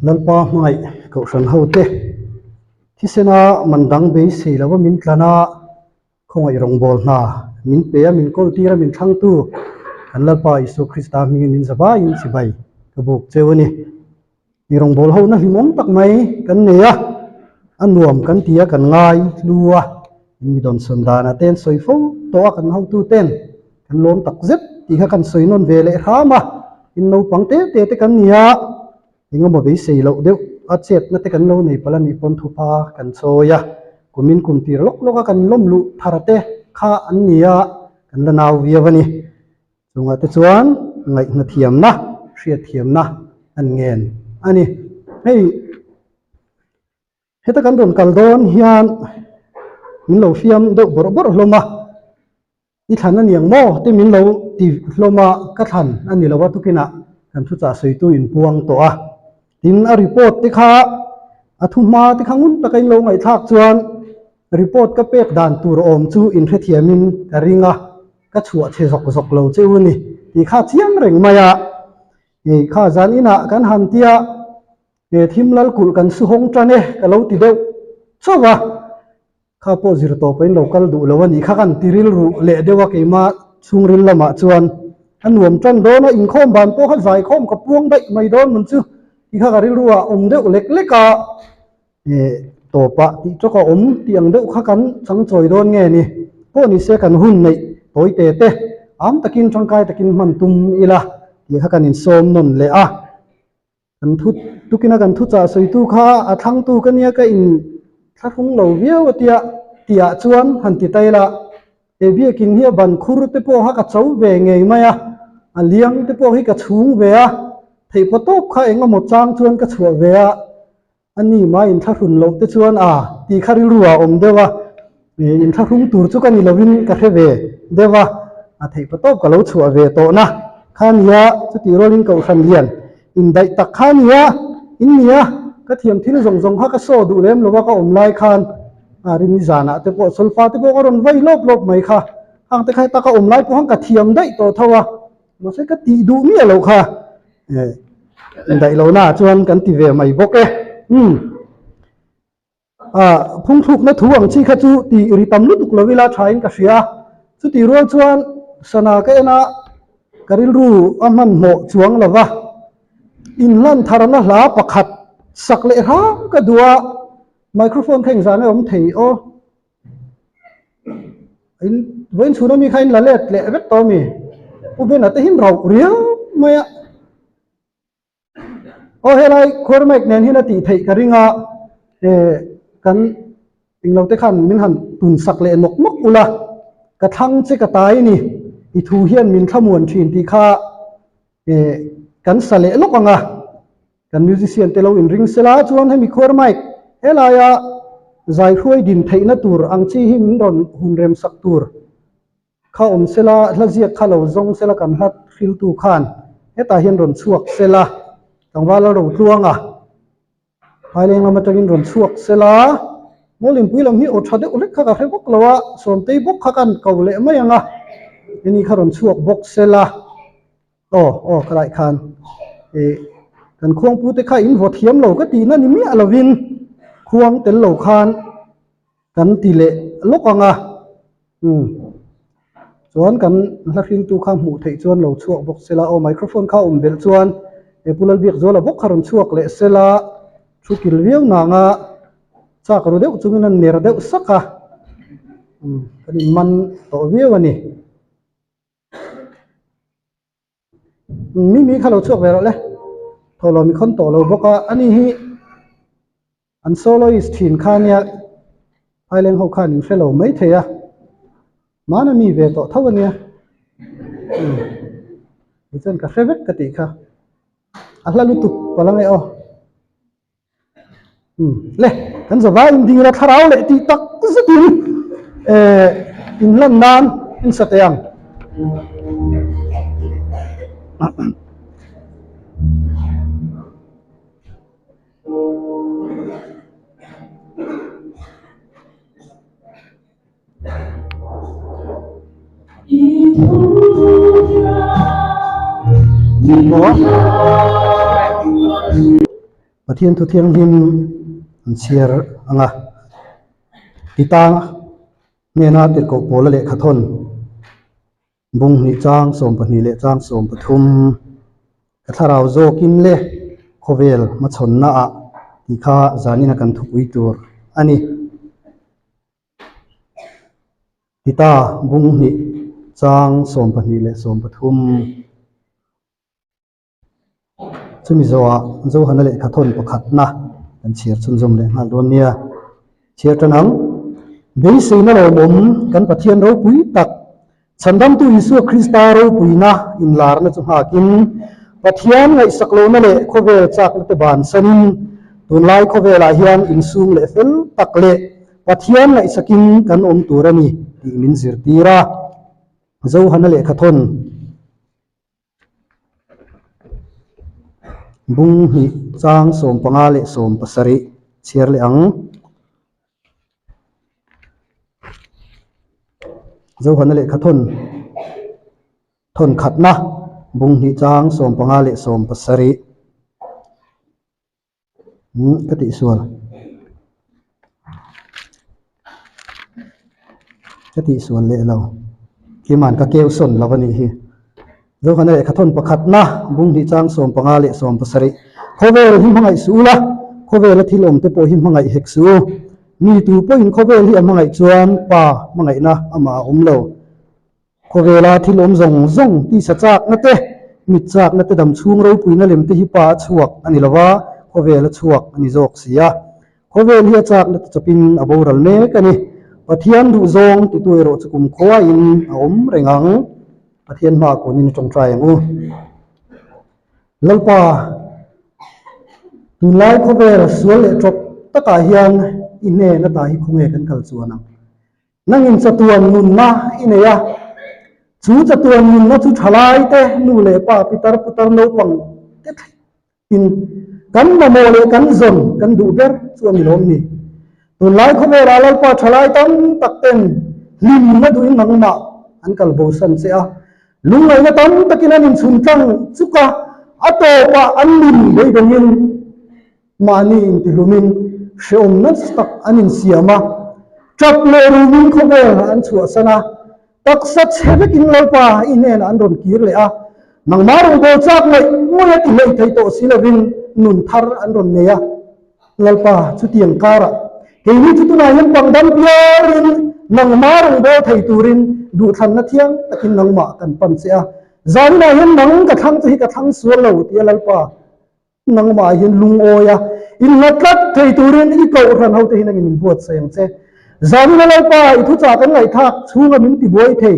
Lalpa hmangaih kohhran hote thisena man dang beisei lova min tlan a, khawngaih rawngbâwl hna min pe a, min kawltir a, min thlangtu kan Lalpa Isua Krista hmingin min zavaiin chibai ka buk cheu a ni. Mi rawngbâwl hona hlimawm tak mai kan nei a, a nuam kan ti a, kan ngai hlu a, mi dawnsawn danah te an sawi fo tawh a, kan hotuten kan lawm tak zet tih kha kan sawi nawn ve leh hram a, in naupang te te te kan ni a, engemaw beisei loh deuh a chetna te kan lo nei palh a nih pawn thupa kan chawi a, kumin kum tir lawk lawk a kan lawm luh thar te kha an ni a, kan la nau viau a ni. Chungah te chuan ngaihna thiamna, hriatthiamna an ngen a ni. Hei heta kan rawn kal dawn hian min lo fiam deuh bawrh bawrh hlawm a, i thlan a niang maw te min lo ti hlawm a, ka thlan a ni lo a tukinah kan thuchah sawitu in puang tawh a. Tin a report te kha a thu hma te kha ngun taka in lo ngaihthlak chuan report ka pek dan tur awm chu inhrethiamin ka ring a. Ka chhuah chhe zawk zawk lo che u ni tih kha chiang reng mai a, hei kha zan inah kan han tia he thim lal kulh kan su hawng tan e ka lo ti deuh chauh a, kha pawh zir tawh pawhin lo kal duh lo a nih kha kan ti rilru leh deuh a keimah chhungril lamah chuan a nuam tan dawn a, inkhawm ban pawh kha zaikhawm ka puang daih mai dawn mun chu tih kha ka rilru ah awm deuh lek lek a. Tawpah tih tawk a awm tih ang deuh kha kan changchawi dawn nge ni? Pawh ni se kan hun neih tawi te te am takin tangkai takin hman tum ila tih kha kan insawm nawn leh a. Kan thu tukina kan thuchah sawitu kha a thlangtu ka nia ka in thlahrung lo viau a tia tihah chuan han ti ta ila he biakin hi a ban khur te pawh kha ka cho ve ngei mai a, a liang te pawh hi ka chhung ve a, theihpaw tawp kha eng emaw chang chuan ka chhuah ve a. A ni mai inthlahrun loh te chuan a tih kha rilru ah awm deuh a, inthlahrung tur chu ka ni lovin ka hre ve deuh a, a theih pa tawp ka lo chhuah ve tawh na kha nia, chutih rualin kohhran lian indaih tak kha nia, in nia, ka thiam thil zawng zawng kha ka saw duh lem lo a ka awm lai khan a rin zanah te pawh solfa te pawh ka rawn vai lawp lawp mai kha, hang te kha heta ka awm lai pawh khan ka thiam daih tawh tho a, mahse ka tih duh miah loh kha. Indaih lohna ah chuan kan ti ve mai bawk e. Umm. Ah, phungthlukna thu ang chi kha chu ti ri tam lutuk lo ila thain ka hria. Chutih rual chuan sana ka en a, ka rilru a hmanhmawh chuang lo va. Inhlan tharna hla pakhat sak leh hram ka duh a, microphone kha engzah nge awm thei aw. In vawiin chhun ami kha in la let leh vek tawh ami? Pu Bena te hin rauh riau mai a. Aw helai khuar mic nen hian a tih theih ka ring a, eh kan englo te khan min han tun sak leh nawk nawk ula, ka thlang che ka tai ni, i thu hian min thlamuan thin tih kha eh kan sa leh lawk ang a. Kan musician te lo inring sela chuan hemi khuar mic helaia zai hruai din theihna tur ang chi hi min rawn hun rem sak tur kha awm sela, hla ziak kha lo zawng sela kan hla hriltu khan hetah hian rawn chhuak sela, tlangval a ro tluang a, Phaileng lam atangin rawn chhuak sela, Mawlimpui lam hi aw tha deuh hlek kha ka hre bawk lo a, Sawmtei bawk kha kan ko leh mai ang a, heni kha rawn chhuak bawk sela. Aw aw ka laih khan ih kan khuangpu te kha in vaw thiam lo ka tihna ni miah lovin khuang tel lo khan kan ti leh lawk ang a umm chuan kan hla hriltu kha hmuh theih chuan lo chhuak bawk sela aw microphone kha awm belh chuan he Pu Lalbiakzuala bawk kha rawn chhuak leh sela thu kil viau nang a chak ru deuh chungin a ner deuh sak a umm kan inman tawh viau a ni. Mi mi kha lo chhuak ve rawh le thaw lo mi khawn tawh lo bawk a ani hi an soloist thin kha nia Phaileng ho khan in hre lo mai thei a hmana mi ve tawh tho ania umm tichuan ka hre vek ka tih kha a hla lutuk palh ange aw. Le, kan zavai in ding ila thlarau leh tih tak zetin eh inlan nan in sa teh ang. Maw? Pathian thu thianghlim an chhiar ang a, Tita hnena tirhkoh pawla lehkhathawn bung hnih chang 12 leh chang 13 ka thlarau zawkin le khawvel hmachhawnna ah tih kha zanin a kan thupui tur a ni. Tita bung hnih chang 12 leh 13. Chumi zawhah Johana lehkha thawn pakhatna kan chhiar chhunzawm leh nghal dawn nia. Chhiar tan ang. Beiseina lawmawm kan Pathian ropui tak, Chhandamtu Isua Krista ropuina inlarna chu nghakin, Pathian ngaihsak lohna leh khawvel chakna te bansanin, tunlai khawvelah hian insum leh fel tak leh Pathian ngaihsakin kan awm tur a ni tih min zirtir a. Johana lehkha thawn. Bung hnih chang 15 leh 17 chhiar leh ang. Zohana lehkha thawn thawn khatna bung hnih chang 15 leh 17. Umm ka tihsual. Ka tihsual leh lo. Kiman ka keu sawn lo a nih hi. Zohana lehkha thawn pakhatna bung hnih chang 15 leh 17. Khawvel hi hmangaih suh ula, khawvela thil awm te pawh hi hmangaih hek suh u. Mi tu pawhin khawvel hi a hmangaih chuan Pa hmangaihna amah a awm lo. Khawvela thil awm zawng zawng tisa chakna te, mit chakna te dam chhung ropuina lem te hi pa a chhuak a ni lo va, khawvel a chhuak a ni zawk si a. Khawvel hi a chakna te chawpin a boral mek a ni. Pathian duh zawng titu erawh chu kum khuain a awm reng ang. Pathian hmaah kunin i tawngtai ang u. Lalpa, tunlai khawvel sual leh tawp takah hian i hnen ata hi khawnge kan kal chuan ang. Nangin chatuan nunna i nei a, chu chatuan nunna chu thalai te, nu leh pa, pitar putar naupang te thlengin kan mamawh leh kan zawn kan duh ber chu a ni lawm ni. Tunlai khawvelah Lalpa thalai tam tak ten hlimna duhin nangmah an kal bosan che a, lungngaihna tam takin an inchhun tlang chuk a, a tawpah an nun beidawngin Mahni intihlumin hrehawm nasa tak an insiam a, ṭap leh rumin khawvel an chhuahsan a, taksa chhe vekin Lalpa i hnenah an rawn kir leh a, nangmah rawngbâwl châk ngaih ngawih a ti hleih thei tawh si lovin nun thar an rawn nei a. Lalpa, chutiang karah keini chu tunah hian pangdam piarin nangmah rawngbâwl thei turin duhthlanna thiang takin nangmah kan pan che a, zaninah hian nang ka thlang che hi ka thlang sual lo tia Lalpa Nangmah hian lungawi a, inla tlat thei turin i kohhran hote hi nangin min buatsaih ang che. Zanina Lalpa, i thuchah kan ngaihthlak chhunga min tibuai thei.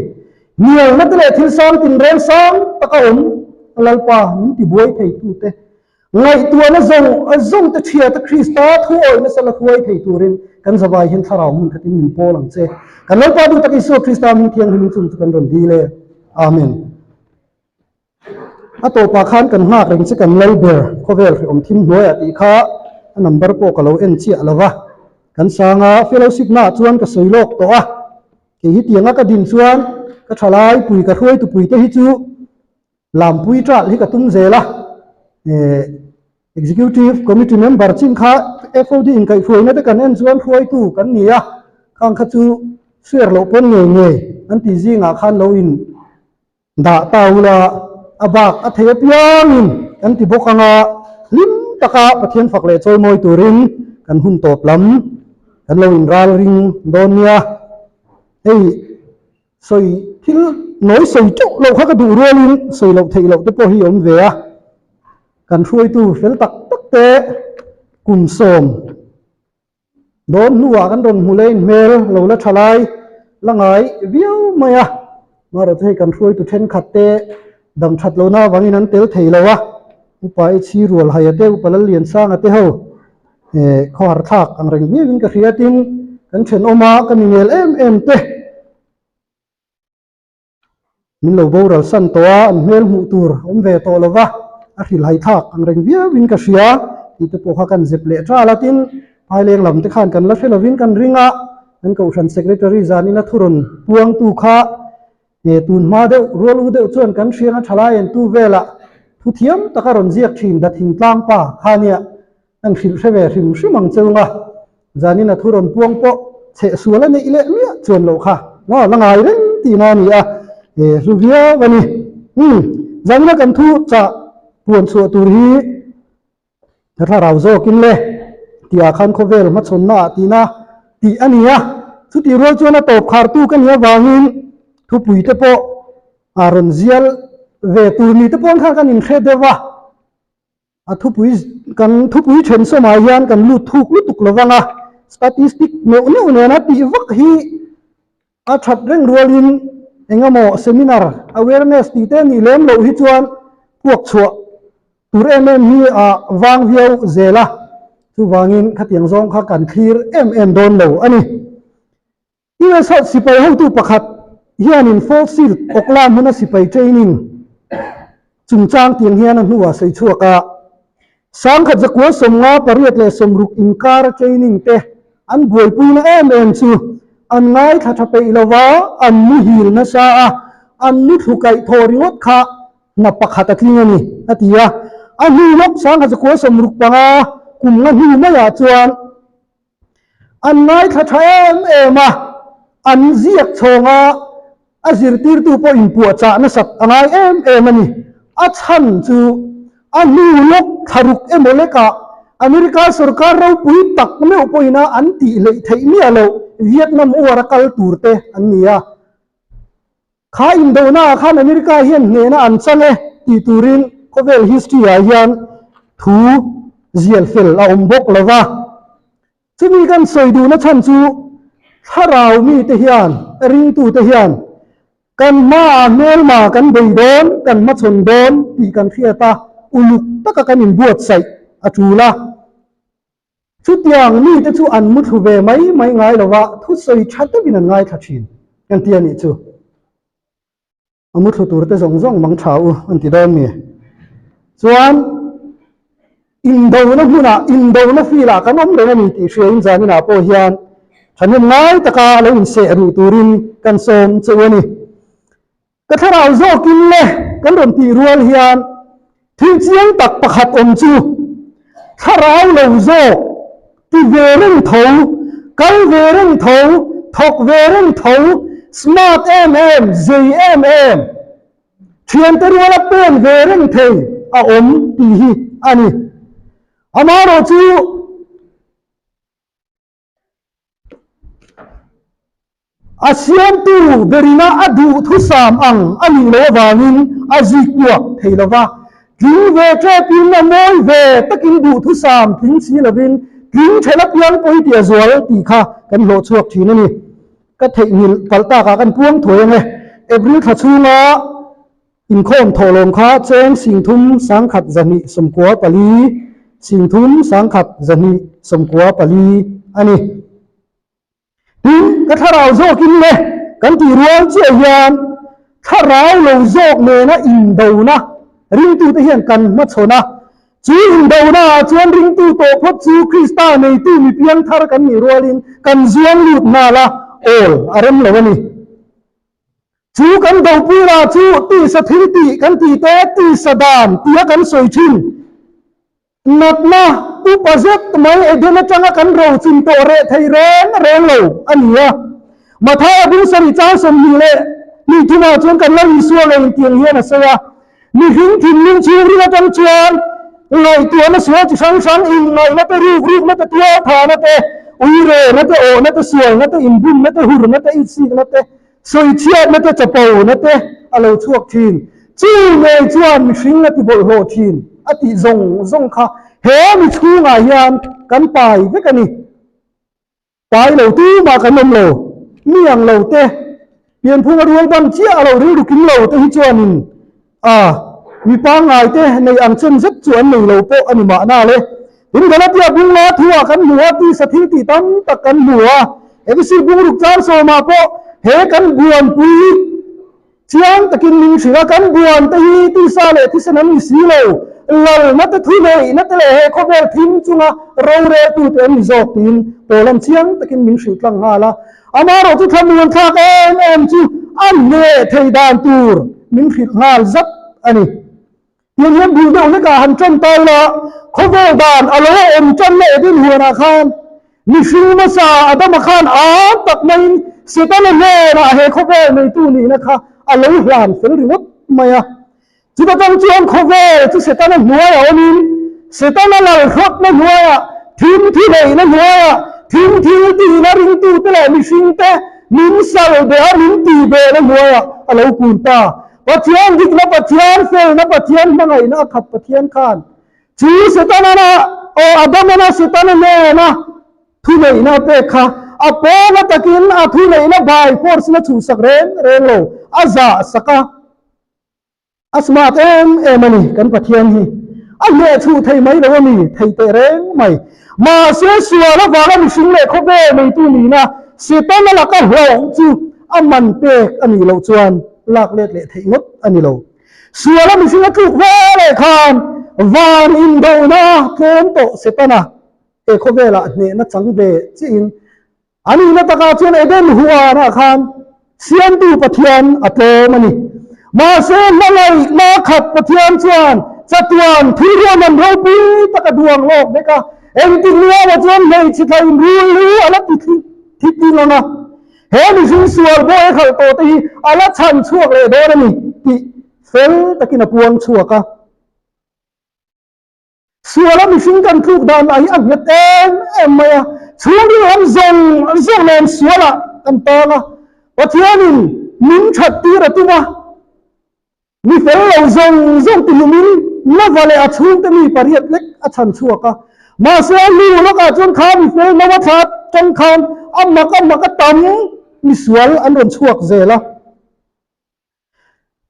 Hnialna te leh thil sang tinreng sang taka awm Lalpa, min tibuai thei tute. Ngaihtuahna zawng zawng te thiata Krista thu awih nasa la hruai thei turin kan zavai hian thlarau hmun khatin min pawl ang che. Kan Lalpa duh tak Isua Krista hming thianghlim chung chu kan rawn dil e. Amen. A tawpah khan kan nghak reng che kan lal ber khawvel hrehawm thim hnuaiah tih kha a number pawh ka lo en chiah lo va. Kan sang a, fellowship naah chuan ka sawi lawk tawh a. Kei hi tianga ka din chuan ka thalai pui ka hruaitu pui te hi chu lampui ṭalh hi ka tum zel a. Eh, Executive Committee member chin kha FOD inkaihhruaina te kan en chuan hruaitu kan ni a, khang kha chu share loh pawn ngei ngei an tih zingah khan lo in Dah ta ula, a bak a thei apiangin kan ti bawk anga hlim taka Pathian fak leh chawimawi turin kan hun tawp lam kan lo inral ring dawn nia. Hei sawi thil nawi sawi teuh loh kha ka duh rualin sawi loh theih loh te pawh hi awm ve a, kan hruaitu fel tak tak te kum sawm Dawn hnuah kan rawn hmu leh hmel lo la tha lai la ngai viau mai a, marawh chu hei kan hruaitu thenkhat te dam that lohna avangin an tel thei lo a, Upa Ichhi Rualhaia te, Upa Lalliansanga te ho eh khawhar thlak ang reng viauin ka hria tin kan thenawm a ka mi ngel em em te. Min lo boral san tawh a, an hmel hmuh tur awm ve tawh lo va, a hrilhai thlak ang reng viauin ka hria tih te pawh kha kan zep leh ṭal a, tin, Phaileng lam te khan kan la hre lovin kan ring a, kan Kohhran Secretary zanina thu rawn puangtu kha nge tun hma deuh, rual u deuh chuan kan hriang a ṭhalai en tu velah thu thiam taka rawn ziak ṭhin Dathingtlang pa kha nia. An hrilh hre ve hrim hrim ang cheu nga, zanin a thu rawn puang pawh chheh sual a neih leh miah chuan loh kha maw la ngai reng tihna a ni a, e hlu viau a ni. Umm, zanina kan thu chah puan chhuah tur hi ka thlarau zawkin le tihah khan khawvel hmachhawnna ah tihna tih a ni a, chutih rual chuan a tawp khartu ka nih avangin thupui te pawh a rawn zial ve tur ni te pawh khan kan inhre deuh a. A thupui kan thupui then sawmah hian kan lut thuk lutuk lo vang a, statistic neuh neuh nena tih vak hi a that reng rualin eng emaw seminar awareness tih te nih lem loh hi chuan puak chhuah tur em em hi a vang viau zel a, chuvangin khatiang zawng kha kan thlir em em dawn lo a ni. US ho sipai hotu pakhat hianin Fort Sill Okla hmuna sipai training chungchang tiang hian a hnuah sawi chhuak a, sangkhat zakua 50 8 60 inkar training te an buaipuina em em chu an ngaithla tha peih lova an muhil nasa a, an muthlu kaih thaw ringawt kha hna pakhat a tling a ni, a ti a. A hnu lawk sangkhat zakua 65 kum nga hnu maiah chuan An ngaithla tha em em a, an ziak chhawng a, a zirtirtu pawh inpuahchah nasat a ngai em em a ni. A chhan chu a hnu lawk thlaruk emaw lekah America sorkar ropui tak meuh pawhin a an tih hleih theih miah loh Vietnam War a kal tur te an ni a. Kha indohnaah khan America hian hnehna an chang e tih turin khawvel history ah hian thu zial fel a awm bawk lo va. Chumi kan sawi duhna chhan chu thlarau mite hian, ringtute hian kan hmaah hmelma kan bei dawn, kan hmachhawn dawn tih kan hriat a, uluk taka kan inbuatsaih a tul a. Chutiang mite chu an muthlu ve mai mai ngai lo va, thusawi tha deuhin an ngaithla thin, an ti a nih chu. A muthlu turte zawng zawng mang tha u, an ti dawn mi. Chuan indona hmunah, indona field-ah kan awm reng a ni tih hriain zaninah pawh hian thahnem ngai taka lo inseh ruh turin kan sawm che u a ni. Ka thlarau zawkin le kan rawn tih rual hian thil chiang tak pakhat awm chu thlarau lo zawk ti ve reng tho, kal ve reng tho, thawk ve reng tho, smart em em, zei em em, thiante ruala pen ve reng thei a awm tih hi a ni. Amaherawhchu A siamtu berina a duhthusam ang a nih loh avangin a zik puak thei lo va, tling ve tepin a mawi ve takin duhthusam tling si lovin tling ṭhen apiang pawi tih a zual tih kha kan hlawh chhuak ṭhin a ni. Ka theihnghilh palh takah kan puang thuai ang e. April thla chhunga Inkhawm thawhlawm kha cheng 30 1,200 94, 30 1,294 a ni. Tin, ka thlarau zawkin le kan tih rual chiah hian thlarau lo zawk nena indona ringtute hian kan hmachhawn a. Chu indonaah chuan ringtu tawh phawt chu Krista neitu mi piangthar kan nih rualin kan zuang lut nghal a, awl a rem lo a ni. Chu kan dopuina chu tisa thil tih kan tih te, tisa dan tia kan sawi thin. Natna upa zet mai Eden atanga kan rochin tawh reh thei reng reng lo a ni a. Mathaia bung sarih chang 23 ah chuan kan Lal Isua ngei intiang hian a sawi a, Mihring thinlung chhungril atang chuan ngaihtuahna sual chi hrang hrang, inngaihna te, ruk rukna te, tualthahna te, uirehna te, awhna te, sualna te, inbumna te, hurna te, itsikna te, Sawichhiatna te chapona te a lo chhuak thin. Chu ngei chuan mihring a ti bawlhhlawh thin a tih zawng zawng kha he mi chhungah hian kan pai vek a ni. Pai lo tumah kan awm lo. Mi ang lo te, pianphunga rual bang chiah a lo rilru kim lo te hi chuanin A, mi pangngai te nei ang chen zet chu an nei lo pawh a ni mahna le. Tin Galatia bung la thu ah kan hmu a, tisa thil tih tam tak kan hmu a. Efesi bung ruk tlang sawmah pawh he kan buanpui chiang takin min hrilh a, kan buan te hi tisa leh thisen an ni si lo, lalna te thu neihna te leh he khawvel thim chunga roreltu te an ni zawk tiin Paula'n chiang takin min hrilh tlang nghal a. Amaherawh chu thlamuan thlak em em chu a hneh thei dan tur min hrilh nghal zat a ni. Tiang hian bul deuh hlekah han ṭan ta ila, khawvel dan a lo awm ṭanna Eden huanah khan mihring hmasa Adama khan âr tak maiin Setana hnenah he khawvel neitu nihna kha a lo hlan fel ringawt mai a. Chuta tang chuan khawvel chu Setana hnuaiah awmin, Setana lalhrawtna hnuaiah, thim thi neihna hnuaiah, thim thil tihna ringtute leh mihringte min sal beh a, min tih behna hnuaiah a lo kun ta. Pathian dikna, Pathian felna, Pathian hmangaihna a khat Pathian khan chu Setana aw Adamana Setana hnena thuneihna a pek kha a pawnga takin a thuneihna by force in a chhuhsak reng reng lo, a zah sak a. A smart em em a ni kan Pathian hi. A hneh chhuh thei mai lo a ni, thei teh reng mai. Mahse sual avanga mihring leh khawvel neitu nihna Setana laka hlauh chu a man pek a nih loh chuan lak let leh theih ngawt a ni lo. Suala mihring a tluk ve leh khan van indohna tlawm tawh Setana he khawvelah hnehna chang ve chiahin a nihna takah chuan Eden huanah khan Siamtu Pathian a tlawm a ni. Mahse hmangaihna khat Pathian chuan chatuan thil ruahman ropui tak a duang lawk vek a, engtik niamah chuan hmeichhe thla inrul lu a la ti thitling ang a. He mihring sual bawi a khalh tawh te hi a la chhan chhuak leh dawn a ni tih fel takin a puang chhuak a. Suala mihring kan tluk dan lah hi a nghet em em mai a, chhungril awm zawng zawng nen sualah kan tang a, Pathianin min that tir a tum a. Mi fel lo zawng zawng ti hlumin Nova leh a chhungte mi pariat lek a chhan chhuak a. Mahse a hnu lawkah chuan kha mi fel Nova thla tang khan a mak a mak a tam mi sual an rawn chhuak zel a.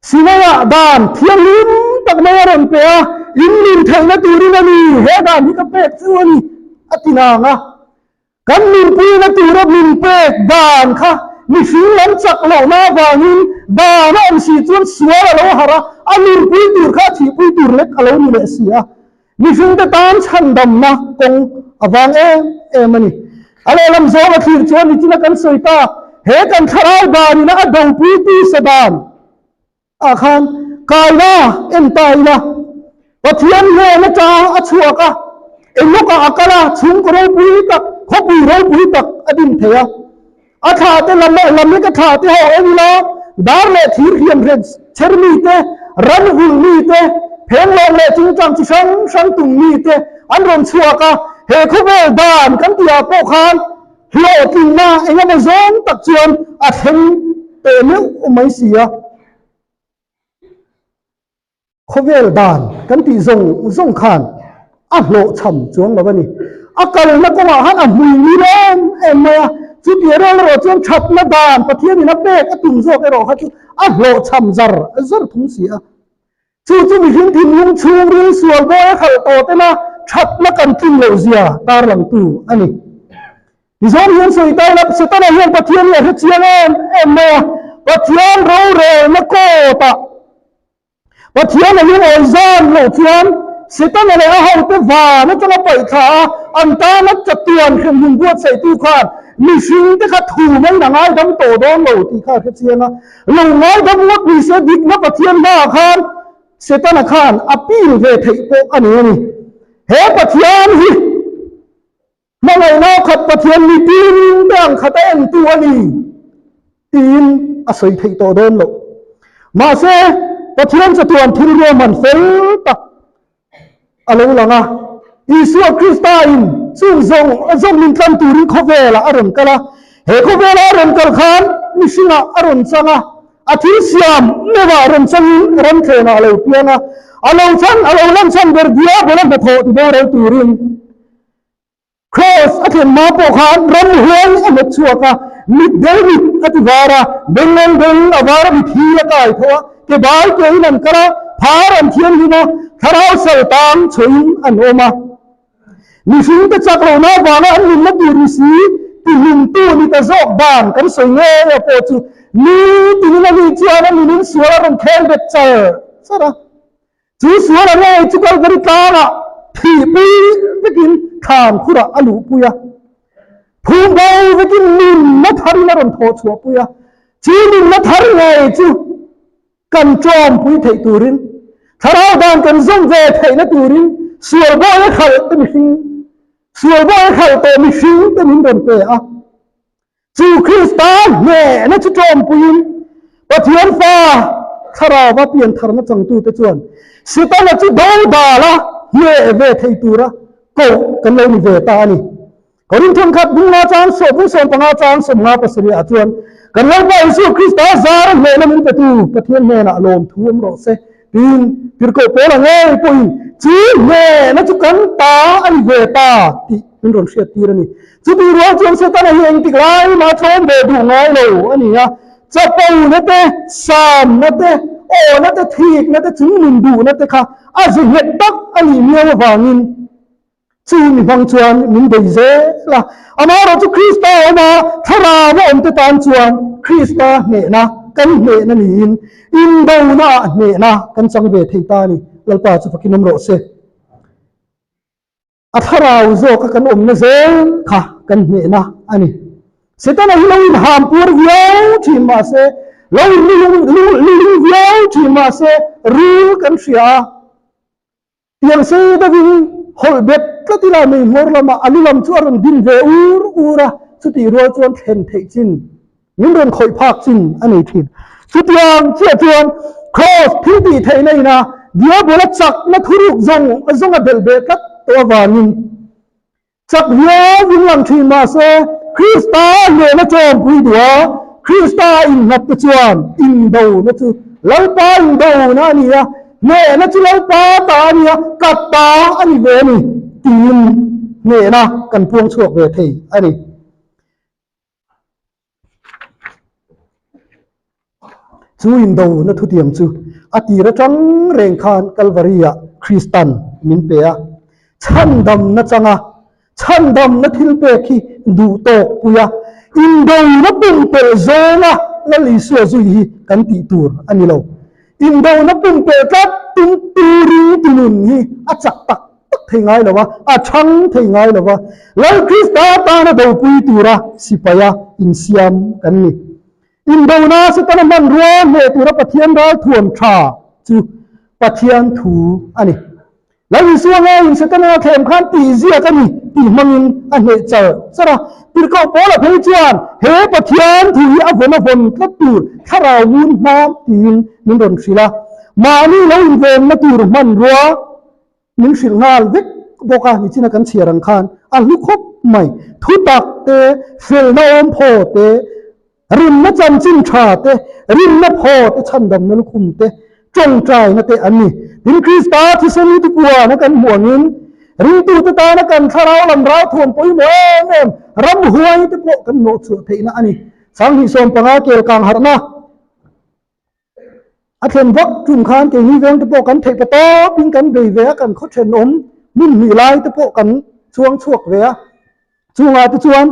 Sinaiah dan thianghlim tak mai a rawn pe a, in nun theihna turin a ni, he dan hi ka pek chu a ni, a ti nang a. Kan nunpuina tura min pek dan kha mihring lam chak lohna avangin dan a awm si chuan sual a lo harh a, a nunpui tur kha a thihpui tur lek a lo ni leh si a. Mihringte tan chhandamna kawng a vang em em a ni. A lehlam zawng a thlir chuan nichina kan sawi tak, he kan thlarau danina a dopuitu sa dan, ah khan kaina en ta ila Pathian hnen atang a chhuak a, Enoch-ah a kal a, chhungkaw ropui tak, khawpui ropui tak a din thei a. A thla te lam lam hi ka thla te ho en ila, dar leh thir hliam hret chher mi te, ran vulh mi te, phenglawng leh chungchang chi hrang hrang tum mi te an rawn chhuak a, he khawvel dan kan tihah pawh khan hlawhtlinna eng emaw zawng tak chuan a thleng teh meuh mai si a. Khawvel dan kan tih zawng zawng khan a hlawhchham chuang lo a ni. A kalna kawngah khan a hmui ngil em em mai a, chutih rel erawh chuan thatna dan Pathianin a pek a tum zawk erawh kha chu a hlawhchham zar zar thung si a. Chu chu mihring thinlung chhungril sual bawi a khalh tawh tena thatna kan tlin loh zia tarlangtu a ni. Tichuan hian sawi ta ila, Setana hian Pathian hi a hre chiang em em mai a, Pathian rorelna kawtah Pathian a lungawi zan loh chuan Setana leh a hote van atanga paih thla a, an tana chatuan hremhmun buatsaihtu khan mihringte kha thu maiin a ngaidam tawh dawn lo tih kha a hre chiang a. Lo ngaidam ngawt ni se dikna Pathian hmaah khan Setana khan a pil ve theih pawh a ni a ni. He Pathian hi hmangaihna khat Pathian mitin te ang khat a entu a ni tiin a sawi theih tawh dawn loh. Mahse, Pathian chatuan thil ruahman fel tak a lo lang a, Isua Krista in chung zawng zawng min tlan turin khawvelah a rawn kal a, he khawvela a rawn kal khan mihringah a rawn chang a, a thil siam meuhah rawn changin ramthlenah a lo piang a, a lo chan a lo lan chhan ber diabol a hnathawh ti boral turin Kraws a thlen hma pawh khan ramhuai a hnawt chhuak a, mit del mit a ti var a, bengeng beng a var a, mit hi a kai tho a, ke bai ke in an kal a, phar an thianghlim a, thlarau sal tang chhoin an awm a. Mihring te chak lohna avanga an nunna tur ni si tihlumtu ni ta zawk dan kan sawi ngei a pawh chu ni tinin a ni chuan a nunin sual a rawn khel bet char char a. Chu sual a ngei chu Kalvari tlangah thihpui vekin thlan khurah a luhpui a, phum bo vekin nunna tharin a rawn thawh chhuahpui a, chu nunna thar ngei chu kan ṭawmpui theih turin. Thlarau dan kan zawm ve theihna turin sual bawi a khalh te mihring, sual bawi a khalh tawh mihring te min rawn pe a. Chu Krista hnehna chu ṭawmpuiin Pathian Fa Thlarauva piantharna changtute chuan Setana chu dodal a hneh ve thei tura koh kan lo ni ve ta a ni. Korin thenkhat bunga chang sawhpui 15 chang 50 pasarih ah chuan kan Lalpa Isua Krista zara hnehna min petu Pathian hnenah lawmthu awm rawh se tiin Tirhkoh Paula ngei pawhin chu hnehna chu kan ta a ni ve ta tih min rawn hriattir a ni. Chutih rual chuan Setana hi engtik lai mah tlawm ve duh ngai lo a ni a, chapona te, samna te, awna te, thikna te, chungnun duhna te kha a zu nghet tak a nih miau avangin Chu mi hmang chuan min bei zel a, amaherawhchu Krista a awm a, Thlarau a awmte tan chuan Krista hnehna kan hnehna niin indonaah hnehna kan chang ve thei ta a ni. Lalpa chu fakin awm rawh se. A Thlarau zawka kan awmna zel kha kan hnehna a ni. Setana hi lo inham puar viau thin mah se, lo inluling viau thin mah se, rul kan hria a. Tiang sei deuhin hawlh bet tlat ila mei hmawr lamah a lu lam chu a rawn din ve ur ur a, chutih rual chuan thlen theih chin, min rawn khawih phak chin a nei thin. Chutiang chiah chuan Kraws thil tih theihna ina Diabola chakna thuruk zawng zawng a belh beh tlat tawh avangin, Chak viauin lang thin mahse, Krista hnena ṭawmpui duh a, Krista innghat te chuan indona chu Lalpa indona a ni a, hnehna chu Lalpa ta a ni a, ka ta a ni ve a ni tiin hnehna kan puang chhuak ve thei a ni. Chu indona thutiam chu a tir atang reng khan Kalvari-ah Kristan min pe a, chhandamna changa chhandamna thil pek hi duh tawk pui a, indona pumpelh zawnga Lal Isua zui hi kan tih tur a ni lo. Indona pumpelh tlat tum turin tinun hi a chak tak tak thei ngai lo a, a chhang thei ngai lo a, Lal Krista tana dopui tura sipaia insiam kan ni. Indona Setana hmanrua hneh tura Pathian ral thuam tha chu Pathian thu a ni. Lal Isua ngeiin Setana a thlem khan tih ziak a ni tih hmangin a hneh char char a. Tirhkoh Paula phei chuan he Pathian thu hi a vawn a vawn tlat tur thlarau ngun hmam tiin min rawn hrilh a. Mahni lo invenna tur hmanrua Min hrilh nghal vek bawk a, nichina kan chhiar ang khan a hlu khawp mai. Thutak te, felna awm phaw te, rinna chanchin tha te, rinna phaw te, chhandamna lukhum te, tawngtaina te an ni. Tin, Krista thisen hi tipuana kan hmuh angin ringtute tana kan thlarau lam ralthuam pawimawh em em ramhuai te pawh kan hnawhchhuah theihna a ni. 2015 kel kang harhna. A thlen vak tum khan keini veng te pawh kan theih pa tawpin kan bei ve a, kan khaw thenawm hmun hnih lai te pawh kan chuang chhuak ve a. Chungah te chuan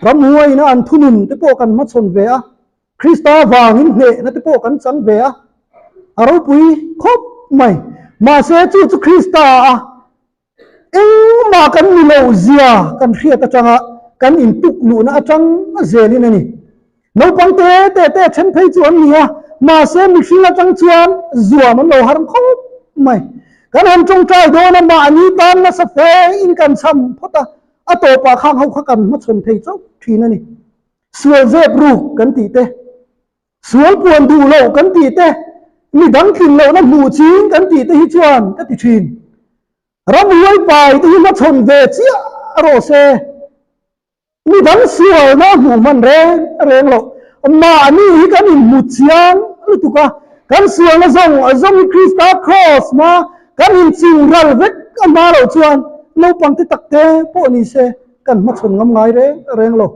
ramhuaiin a an thunun te pawh kan hmachhawn ve a, Krista vangin hnehna te pawh kan chang ve a, a ropui khawp mai. Mahse chu chu Krista a Engmah kan ni loh zia kan hriat atanga kan intuk luhna atang zelin a ni. Naupang te te te then phei chu an ni a, mahse mihring atang chuan zuam an lo har khawp mai. Kan han tawngtai dawn a, mahni tan nasa fe in kan cham phawt a, a tawpah khang ho kha kan hmachhawn thei chauh thin a ni. Sual zep ruk kan tih te, sual puan duh loh kan tih te, mi dang tlin lohna hmuh ching kan tih te hi chuan ka ti thin. Ramhuai pai te hi hmachhawn ve chiah rawh se. Mi dang sualna hmuh hman reng reng loh. Mahni hi kan inhmu chiang lutuk a, kan sualna zawng zawng hi Krista Kraws hma kan inching ral vek a hma loh chuan naupang te tak te pawh ni se kan hmachhawn ngam ngai reng reng lo.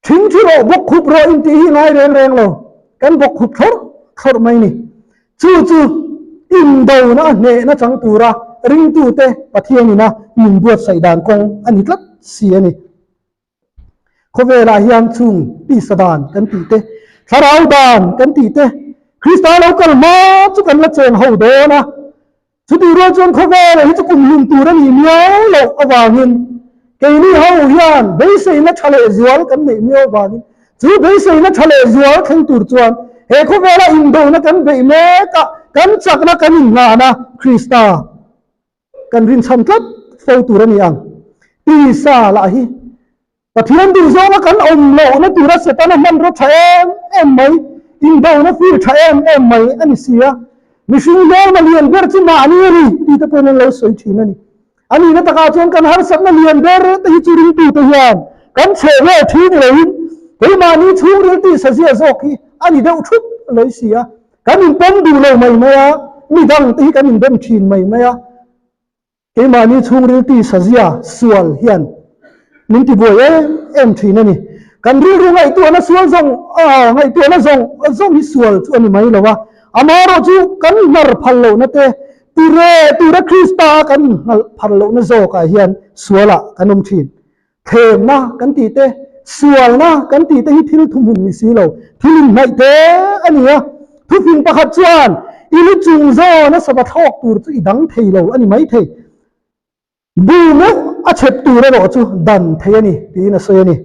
Thingthi rawh, bawkkhup rawh intih hi ngai reng reng lo, kan bawkkhup thlawrh thlawrh mai ni. Chu chu indona a hnehna chang tura ringtute Pathianina min buatsaih dan kawng a ni tlat si a ni. Khawvelah hian chung tisa dan kan tih te, thlarau dan kan tih te, Krista lo kal hma chu kan la cheng ho dawn a, Chutih rual chuan khawvel hi chu kum hlum tur a nih miau loh avangin keini ho hian beiseina tha leh zual kan neih miau avangin chu beiseina tha leh zual thleng tur chuan he khawvela indona kan beih mek a. Kan chakna kan innghahna Krista kan rinchhan tlat fo tur a ni ang. Tisa lah hi Pathian duh zawnga kan awm lohna tura Setana hmanraw tha em em mai, indona fir tha em em mai a ni si a. Mihring hmelma lian ber chu mahni a ni tih te pawhin an lo sawi thin a ni. A nihna takah chuan kan harsatna lian ber te hi chu ringtute hian kan chheh vel thin ni loin keimahni chhungril tisa zia zawk hi a ni deuh thup lawi si a. Kan inpawm duh lo mai mai a, midang te hi kan inbem thin mai mai a. Keimahni chhungril tisa zia sual hian min ti buai em em thin a ni. Kan rilru ngaihtuahna sual zawng ngaihtuahna zawng zawng hi sual chu a ni mai lo a, amaherawh chu kan hnar phal lohna te tireh tura Krista a kan innghalh phal lohna zawkah hian sualah kan awm thin. Thlemna kan tih te, sualna kan tih te hi thil thuhmun ni si lo, thil inhnaih te a ni a. Thufing pakhat chuan i lu chung zawna sava thlawk tur chu i dang thei lo a ni maithei. Bu meuh a chhep tur erawh chu dan thei a ni tiin a sawi a ni.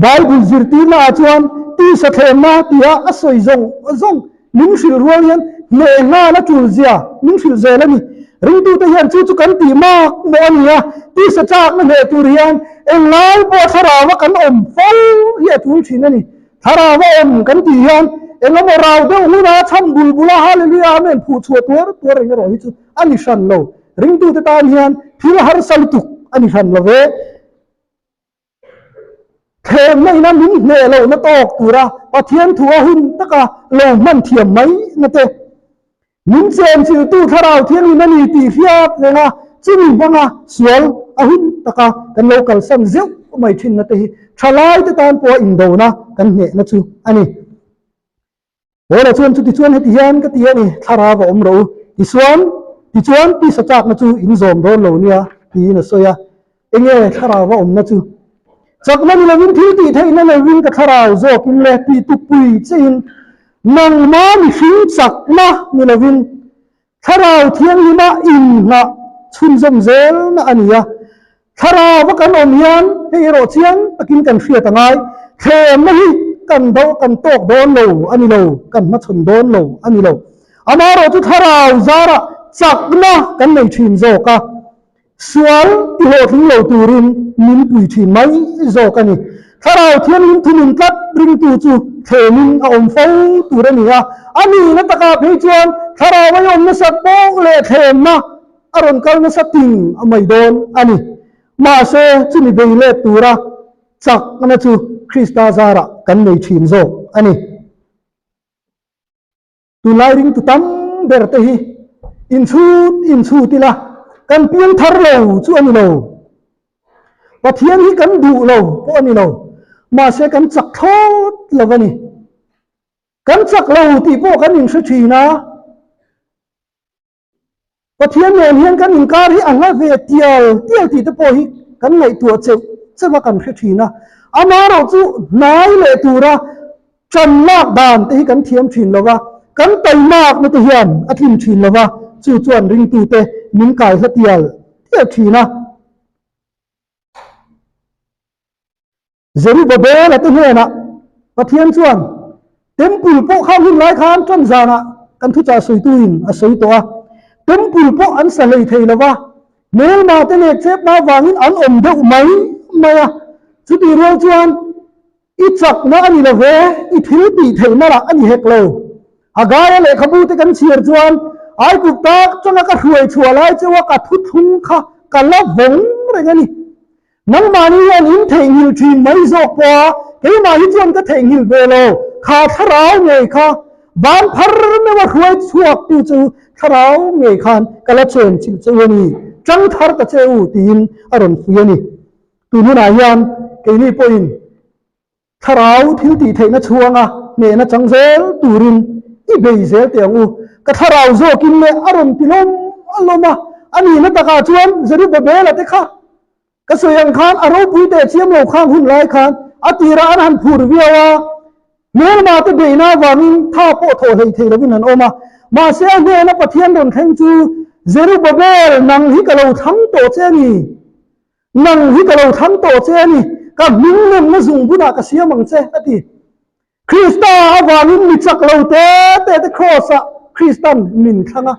Bible zirtirna ah chuan tisa thlemna tia a sawi zawng zawng min hrilh rual hian hneh nghal a tul zia min hrilh zel a ni. Ringtute hian chu chu kan tih mak mawh a ni a, tisa chakna hneh tur hian englai pawh thlarau a kan awm fo hi a tul thin a ni. Thlarau a awm kan tih hian engemaw rau deuh huna chham bul bula Hallelujah Amen phuh chhuah tuar tuar reng erawh hi chu a ni hran lo. Ringtute tan hian thil harsa lutuk a ni hran lo ve. Thlemna ina min hneh lohna tawk tura Pathian thu a hun taka lo hman thiam mai na te, min chenchilhtu Thlarau Thianghlim a ni tih hriat renga chumi hmanga sual a hun taka kan lo kalsan zeuh mai thinna te hi thalaite tan pawha indona kan hnehna chu a ni. Paula chuan chuti chuan heti hian ka ti a ni, Thlarau a awm rawh u, tisuan, tichuan tisa chakna chu in zawm dawn lo nia, tiin a sawi a. Enge thlarau a awmna chu? Chakna ni lovin thil tih theihna lovin ka thlarau zawkin le tih tukpui chein nangma mihring chakna ni lovin Thlarau Thianghlima inngah chhunzawm zelna a ni a. Thlarau a kan awm hian hei erawh chiang takin kan hriat a ngai. Thlemna hi kan do kan tawk dawn lo a ni lo, kan hmachhawn dawn lo a ni lo. Amaherawh chu thlarau zarah chakna kan nei thin zawk a. Sual ti hlawhtling lo turin min pui thin mai zawk a ni. Thlarau Thianghlim thunun tlat ringtu chu thlemin a awm fo tur a ni a. A nihna takah phei chuan thlarau a awm nasat pawh leh thlemna a rawn kal nasa ting a mai dawn a ni. Mahse, chumi bei let tura chakna chu Krista zarah kan nei thin zawk a ni. Tunlai ringtu tam ber te hi inchhut inchhut ila kan piang thar lo chu a ni lo. Pathian hi kan duh lo pawh a ni lo. Mahse kan chak thlawt lo a ni. Kan chak lo tih pawh kan inhre thin a. Pathian nen hian kan inkar hi a hla ve tial tial tih te pawh hi kan ngaihtuah cheuh cheuh a kan hre thin a. Amaherawh chu hnai leh tura tan lak dan te hi kan thiam thin lo va, kan taimakna te hian a tlin thin lo va, chu chuan ringtute min kai hla tial tial thin a. Zerubbabel-a te hnenah Pathian chuan, Temple pawh kha hun lai khan tan zanah kan thuchah sawituin a sawi tawh a, Temple pawh an sa hlei thei lo va, hmelma te leh chepna avangin an awm deuh mai mai a, chutih rual chuan i chakna a ni lo ve, i thil tih theihna lah a ni hek lo. Hagaia lehkhabu te kan chhiar chuan Aikup tak changa ka hruai chhuah lai cheuha ka thuthlung kha ka la vawng reng a ni. Nangmahni hian in theihnghilh thin mai zawk pawh a, keimah hi chuan ka theihnghilh ve lo, kha thlarau ngei kha ban phar meuh a hruai chhuak tu chu thlarau ngei khan ka la chen chilh che u a ni, chang thar ta che u tiin a rawn fui a ni. Tun hunah hian keini pawhin Thlarau thil tih theihna chhuanga hnehna chang zel turin i bei zel teh ang u. Ka thlarau zawkin leh a rawn ti lawm a lawm a, a nihna takah chuan Zerubbabel-a te kha ka sawi ang khan a ropui teh chiam lo khang hun lai khan a tirah an han phur viau a, hmelma te beihna avangin tha pawh thawh hlei thei lovin an awm a. Mahse a hnena Pathian rawn thleng chu Zerubbabel nang hi ka lo thlang tawh che a ni. Nang hi ka lo thlang tawh che a ni, ka hming nemna zung bunah ka siam ang che, a ti. Krista avangin mi chak lo te te te Kraws-ah. Kristan min thlang a.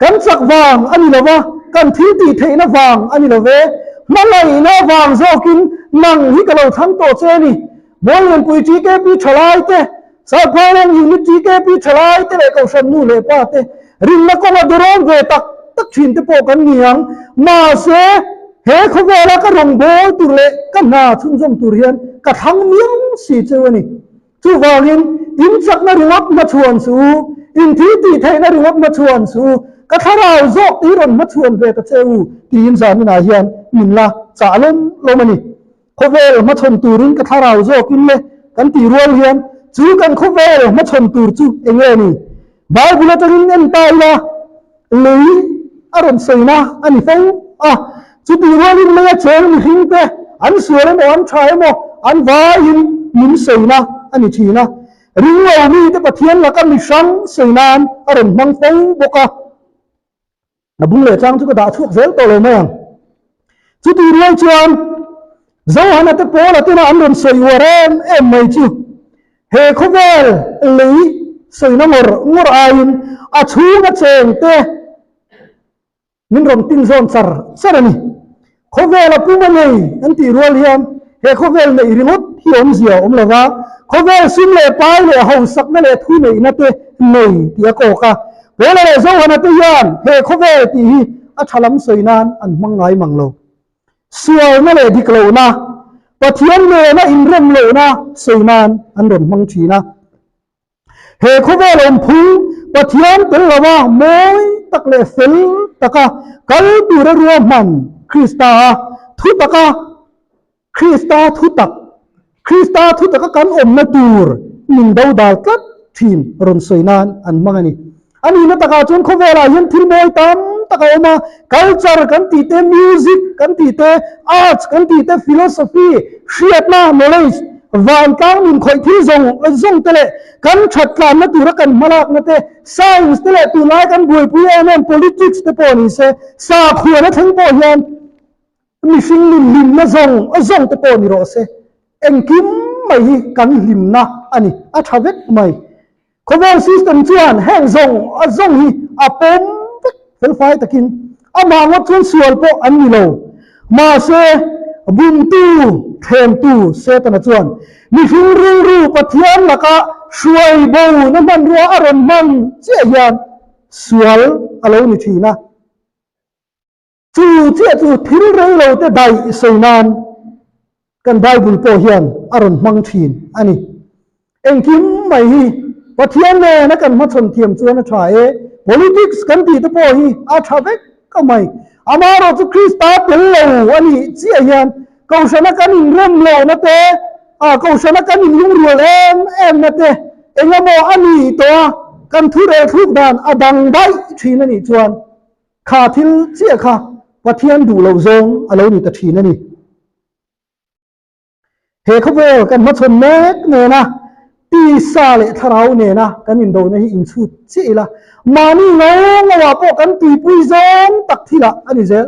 Kan chak vang a ni lo va, kan thil tih theihna vang a ni lo ve. Hmangaihna vang zawkin nang hi ka lo thlang tawh che a ni. Muallianpui TKP thalai te, Saiphaileng Unit TKP thalai te leh Kohhran nu leh pa te rinna kawnga dawrawn ve tak tak thin te pawh kan ni ang. Mahse, he khawvela ka rawngbâwl tur leh ka hna chhunzawm tur hian ka thlang miau si cheu a ni. Chuvangin, in chakna ringawt hmachhuan suh u, in thil tih theihna ringawt hmachhuan suh u, ka thlarau zawk te hi rawn hmachhuan ve ta che u, tiin zaninah hian min la chah lawm lawm a ni. Khawvel hmachhawn turin ka thlarau zawkin le kan tih rual hian chu kan khawvel hmachhawn tur chu eng nge ni? Bible atangin en ta ila, lei a rawn sawina a ni fo a, chutih rualin leia cheng mihring te an sual emaw an tha emaw an vaiin min sawina a ni thin a, ringlo mite Pathian laka mihrang sawi nan a rawn hmang fo bawk a. A bung leh chang chu ka dah chhuak zel tawh lo mai ang. Chutih rual chuan Johana te Paula tena an rawn sawi uar em em mai chu he khawvel lei sawina ngawr ngawr aiin a chhunga cheng te min rawn tin zawn char char a ni. Khawvela pum a nei an tih rual hian he khawvel neih ringawt hi awmzia a awm lo va, khawvel sum leh pai leh hausakna leh thu neihna te nei tih a kawk a. Paula leh Johana te hian he khawvel tih hi a tha lam sawi nan an hmang ngai mang lo. Sualna leh dik lohna, Pathian nena inrem lohna sawi nan an rawn hmang thin a. He khawvel awmphung Pathian tel lova mawi tak leh fel taka kal tura ruahman Krista a thu taka Krista thu tak Krista thu taka kan awmna tur min dodal tlat thin rawn sawi nan an hmang a ni. A nihna takah chuan khawvelah hian thil mawi tam tak a awm a, culture kan tih te, music kan tih te, arts kan tih te, philosophy, hriatna, knowledge, vantlang nun khawih thil zawng zawng te leh kan that tlanna tura kan hmalakna te, science te leh tunlai kan buaipui em em politics te pawh ni se, sakhuana thleng pawh hian mihring nun hlimna zawng zawng te pawh ni rawh se. Engkim mai hi kan hlimna a ni, a tha vek mai. Khawvel system chuan heng zawng zawng hi a pawm vek felfai takin amah ngawt chuan sual pawh an ni lo. Mahse, bumtu, thlemtu Setana chuan mihring rilru Pathian laka hruai bona hmanrua a rawn hman chiah hian sual a lo ni thin a. Chu chiah chu thil rei lo te daih sawi nan kan Bible pawh hian a rawn hmang thin a ni. Engkim mai hi Pathian nena kan hmachhawn thiam chuan a tha e. Politics kan tih te pawh hi a tha vek a mai. Amaherawh chu Krista tel lo a nih chiah hian Kohhrana kan inrem lohna te, Kohhrana kan inlungrual em em na te engemaw a nih tawh a, kan thurel thluk dan a dang daih thin a nih chuan Kha thil chiah kha Pathian duh loh zawng a lo ni ta thin a ni. He khawvel kan hmachhawn mek nena tisa leh thlarau nena kan indona hi inchhut chiah ila, mahni ngo ngoah pawh kan tuipui zawng tak thilah a ni zel.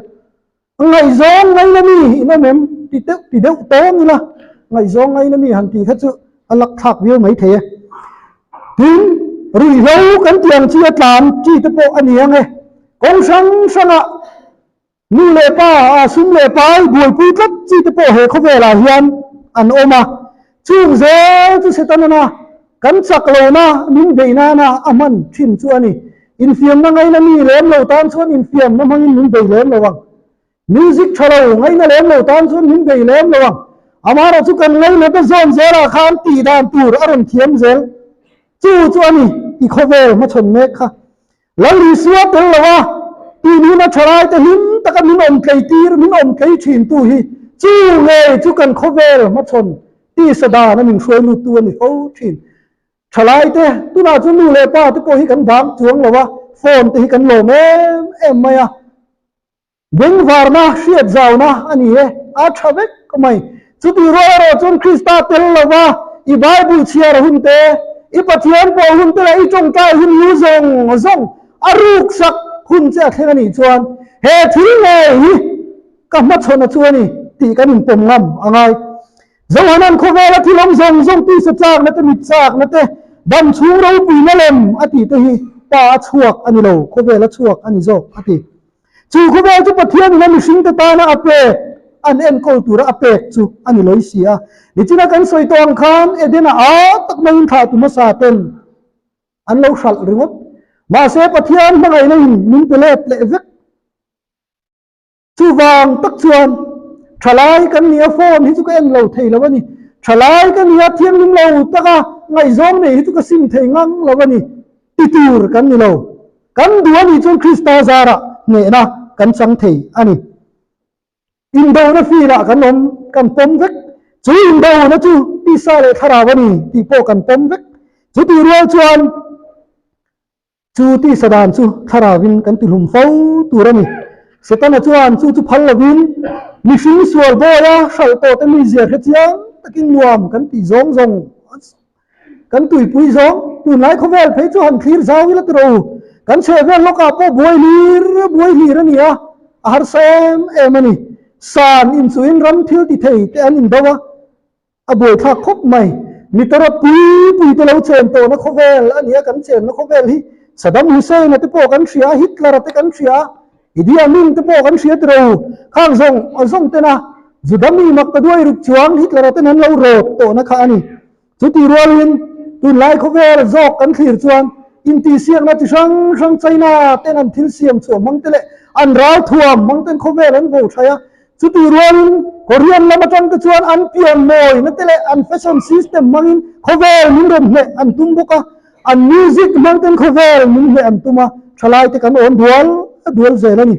Ngaihzawng ngaina mi in awm em? Ti deuh ti deuh tawn ila, ngaihzawng ngaina mi han tih kha chu a lak thlak viau mai thei e. Tin, ruihhlo kan tih ang chi a tlan chi te pawh a ni ang e. Kawng hrang hrangah nu leh pa a sum leh pai buaipui tlat chi te pawh he khawvelah hian an awm a. Chung zel chu Setanana kan chak lohna min beih nana a hman thin chu a ni. Infiamna ngaina mi lem lo tan chuan infiamna hmangin min bei lem lo ang. Music tha lo ngaina lem lo tan chuan min bei lem lo ang. Amaherawh chu kan ngainat a zawn zelah khan tih dan tur a rawn thiam zel. Chu chu a ni i khawvel hmachhawn mek kha. Lal Isua tel lo a, tihnuhna thalai te hlim taka min awm tlei tir, min awm tlei thin tu hi chu ngei chu kan khawvel hmachhawn tisa dan a min hruai lut tu a ni fo thin. Thalai te, tunah chu nu leh pa te pawh hi kan bang chuang lo a, phone te hi kan lawm em em mai a. Bengvarna hriat zauna a ni e, a tha vek mai. Chutih rual erawh chuan Krista tel lova i Bible chhiar hun te, i Pathian pawh hun te leh i tawngtai hun lu zawng zawng a ruksak hun che a thleng a nih chuan he thil ngei hi ka hmachhawn a chu a ni tih kan inpawm ngam a ngai. Zohanan khawvela thil awm zawng zawng tisa chakna te, mit chakna te, dam chhung ropuina lem a tih te hi. Pa a chhuak a ni lo, khawvel a chhuak a ni zawk, a ti. Chu khawvel chu Pathianin a mihringte tana a pek, an enkawl tura a pek chu a ni lawih si a. Nichina kan sawi tawh ang khan Edena a tak maiin thlah tu hmasa ten an lo hralh ringawt. Mahse Pathian hmangaihna in min pe let leh vek. Chuvang tak chuan thalai kan nia phone hi chu ka en lo thei lo a ni. Thalai ka nia thianghlim lo taka ngaihzawng nei hi chu ka sim thei ngang lo a ni ti tur kan ni lo. Kan duh a nih chuan Krista zarah hnehna kan chang thei a ni. Indona field-ah kan awm, kan pawm vek. Chu indona chu tisa leh thlarau a ni tih pawh kan pawm vek. Chutih rual chuan Chu tisa dan chu thlarauin kan tihlum fo tur a ni. Setana chuan chu chu phal lovin mihring sual bawia hralh tawh te mizia hre chiang takin nuam kan tih zawng zawng kan tuipui zawng tunlai khawvel phei chu han thlir zau ila ti rawh u. Kan chhehvel lawkah pawh buai hlir buai hlir a ni a, a harsa em em a ni. San inchuhin ram thil ti thei te an indo a. A buaithlak khawp mai. Mi tawrh pui pui te lo chen tawhna khawvel a nia, kan chenna khawvel hi Saddam Hussein-a te pawh kan hria a, Hitler-a te kan hria a, Idi Amin te pawh kan hria tiro. Khang zawng zawng tena Juda mi mak ta duai ruk chuang Hitler-a ten an lo rawt tawhna kha a ni. Chuti rualin tunlai khawvel zawk kan thlir chuan intihsiakna chi hrang hrang China ten an thil siam chhuah hmang te leh an ralthuam hmang ten khawvel an vo thai a, Chutih rualin Korean lam atang te chuan an pian mawina te leh an fashion system hmangin khawvel min rawn hneh an tum bawk a, an music hmang ten khawvel min hneh an tum a, thalai te kan awn dual dual zel a ni.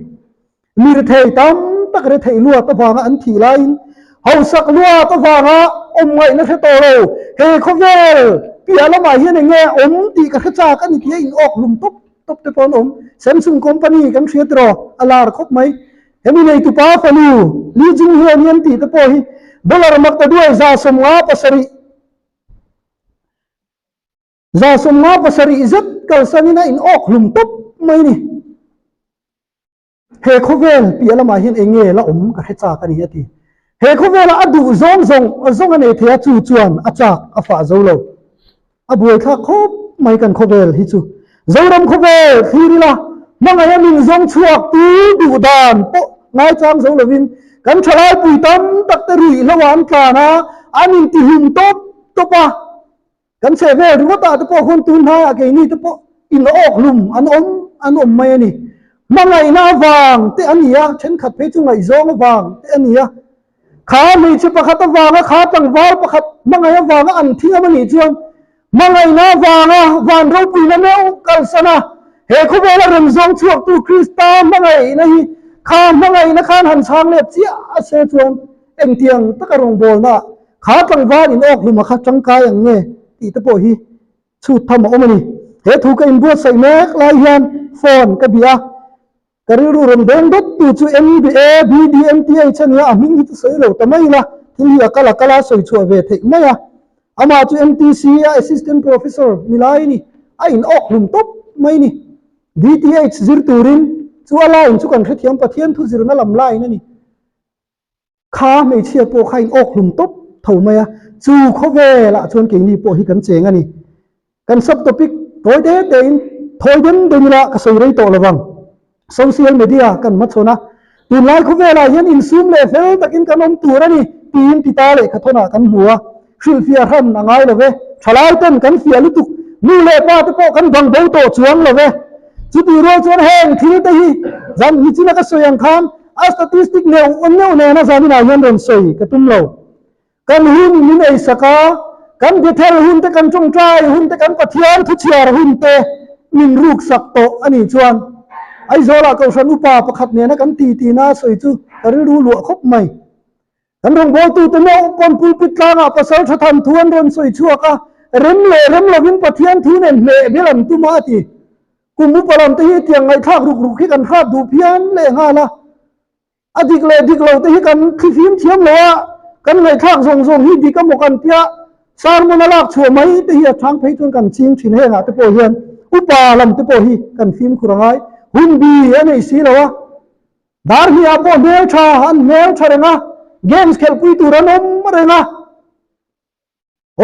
Mi rethei tam tak retheih luat avanga an thih laiin hausak luat avanga awm ngaihna hre tawh lo, he khawvel piah lamah hian eng nge awm tih ka hre chak a ni tih a in awk hlum tawp tawp te pawh an awm. Samsung company kan hria tiraw a lar khawp mai. Hemi neitupa fanu Lee Jung Hyun hi an tih te pawh hi dollar mak ta duai 57 57 zet kalsanin a in awk hlum tawp mai ni. He khawvel piah lamah hian eng nge la awm ka hre chak a ni a ti. He khawvela a duh zawng zawng zawng a nei thei a chu chuan a chak a fah zo lo. A buaithlak khawp mai kan khawvel hi chu. Zoram khawvel thlir ila hmangaih a min zawng chhuak tu duh dan pawh ngaichang zo lovin kan thalai pui tam tak te ruih hlo ah an tlan a, an intihlum tawp tawp a. Kan chhehvel ringawt ah te pawh khawn tun hnaiah keini te pawh in awk hlum an awm an awm mai a ni. Hmangaihna avang te a ni a, thenkhat phei chu ngaihzawng avang te a ni a. Kha hmeichhe pakhat avanga kha tlangval pakhat hmangaih avanga an thingam a nih chuan hmangaihna avanga van ropuina meuh kalsan a, he khawvela rem zawng chhuaktu Krista hmangaihna hi kha hmangaihna khan han chhang let chiah a se chuan engtiang taka rawngbawlna kha tlangval in awk hluma kha tangkai ang nge tih te pawh hi chhut tham a awm a ni. He thu ka inbuatsaih mek lai hian phone ka bih a. Ka rilru rawn deng dawt tu chu MBA, BDMTH a nia, a hming hi chu sawi lo ta mai ila, thil hi a kal a kal a sawi chhuah ve theih mai a. Amah chu MTC a Assistant Professor ni lai a ni, a in awk hlum tawp mai a ni. DTH zir turin chu a line chu kan hrethiam Pathian thu zirna lam line a ni. Kha hmeichhia pawh kha in awk hlum tawp tho mai a, chu khawvelah chuan keini pawh hi kan cheng a ni. Kan subtopic tawi te tein thawi dem dem ila ka sawi rei tawh lo vang. Social media kan hmachhawn a, tunlai khawvelah hian insum leh fel takin kan awm tur a ni tiin tita lehkhathawnah kan hmu a, hrilhfiah hran a ngai lo ve. Thalai ten kan fiah lutuk, nu leh pa te pawh kan bang bo tawh chuang lo ve. Chutih rual chuan heng thil te hi zan nichina ka sawi ang khan A statistic neuh neuh nena zaninah hian rawn sawi ka tum lo. Kan hun min ei sak a, kan Bethel hun te, kan tawngtai hun te, kan Pathian thuchhiar hun te min ruk sak tawh a nih chuan Aizawlah Kohhran upa pakhat nena kan ti tina a sawi chu ka rilru luah khawp mai. Kan rawngbawltute meuh pawn pulpit tlangah pasal tha than thu an rawn sawi chhuak a, rem leh rem lovin Pathian thu nen hneh ber an tum a a ti. Kum upa lam te hi tiang ngaihthlak ruk ruk hi kan hrat duh phian leh nghal a, a dik leh dik lo te hi kan thlifim thiam lo a, kan ngaihthlak zawng zawng hi dik emaw kan tia sermon a lak chhuah mai te hi a chang phei chuan kan ching thin hengah te pawh hian upa lam te pawh hi kan fimkhur a ngai hun bi a nei si lo a, dar hnih ah pawh hmeltha an hmeltha reng a, games khelhpui tur an awm reng a.